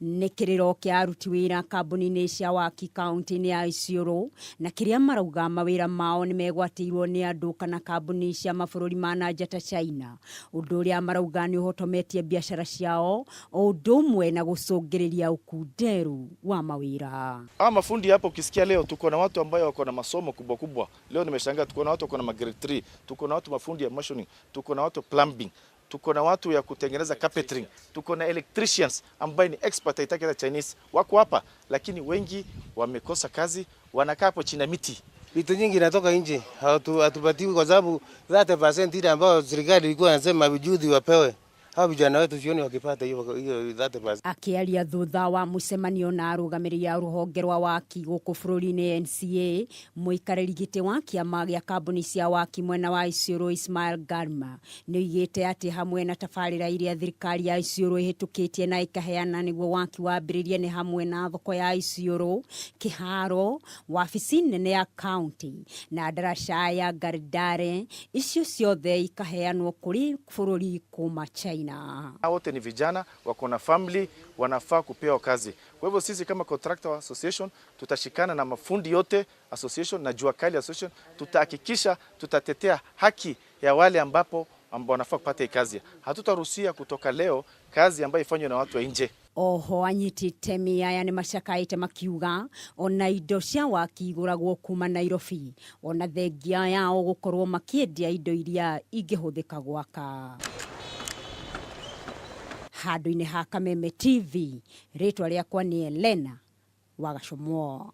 Nĩ kĩrĩro kĩa aruti wĩra kambuni-inĩ cia waki kaunti-inĩ ya Isiolo na kĩrĩa marauga mawĩra mao nĩ megwatĩirwo nĩ andũ kana kambuni cia mabũrũri ma na nja ta China, ũndũ ũrĩa marauga nĩ ũhotometie biacara ciao o ũndũ ũmwe na gũcũngĩrĩria ũkunderu wa mawĩra. Hawa mafundi hapo ukisikia leo tuko na watu ambayo wako na masomo kubwa kubwa. Leo nimeshangaa tuko na watu wako na magrade 3, tuko na watu mafundi ya machining, tuko na watu plumbing, tuko na watu ya kutengeneza carpentering, tuko na electricians ambaye ni expert haitaki hata Chinese wako hapa, lakini wengi wamekosa kazi, wanakaa hapo chini ya miti. Vitu nyingi inatoka nje hatupatiwi kwa sababu 30% ile ambayo serikali ilikuwa inasema juzi wapewe hao vijana wetu sioni wakipata hiyo hiyo 30%. Akĩaria thutha wa mũcemanio na arũgamĩrĩri a rũhonge rwa waki gũkũ bũrũri-inĩ NCA, mũikarĩri gĩtĩ wa kĩama gĩa kambuni cia waki mwena wa Isiolo Ismail Garma nĩ oigĩte atĩ hamwe na tabarĩra iria thirikari ya Isiolo ĩhĩtũkĩtie na ĩkaheana nĩguo waki wambĩrĩrie nĩ hamwe na thoko ya Isiolo, kĩharo, wabici nene ya kaunti na ndaraca ya Gardare, icio ciothe ikaheanwo kũrĩ bũrũri kuma China. Hao wote ni vijana wako na family, wanafaa kupewa kazi. Kwa hivyo sisi kama Contractor Association tutashikana na mafundi yote association na Jua Kali Association, tutahakikisha tutatetea haki ya wale ambapo ambao wanafaa kupata hii kazi. Hatutaruhusia kutoka leo kazi ambayo ifanywe na watu wa nje. Oho anyiti itemi aya nĩ macakaĩte makiuga ona indo cia waki igũragwo kuma Nairobi ona thengia yao gũkorwo makĩendia indo iria ingĩhũthĩka gwaka. Handũ-inĩ ha Kameme TV, rĩtwa rĩakwa nĩ Elena Wagacũmwo.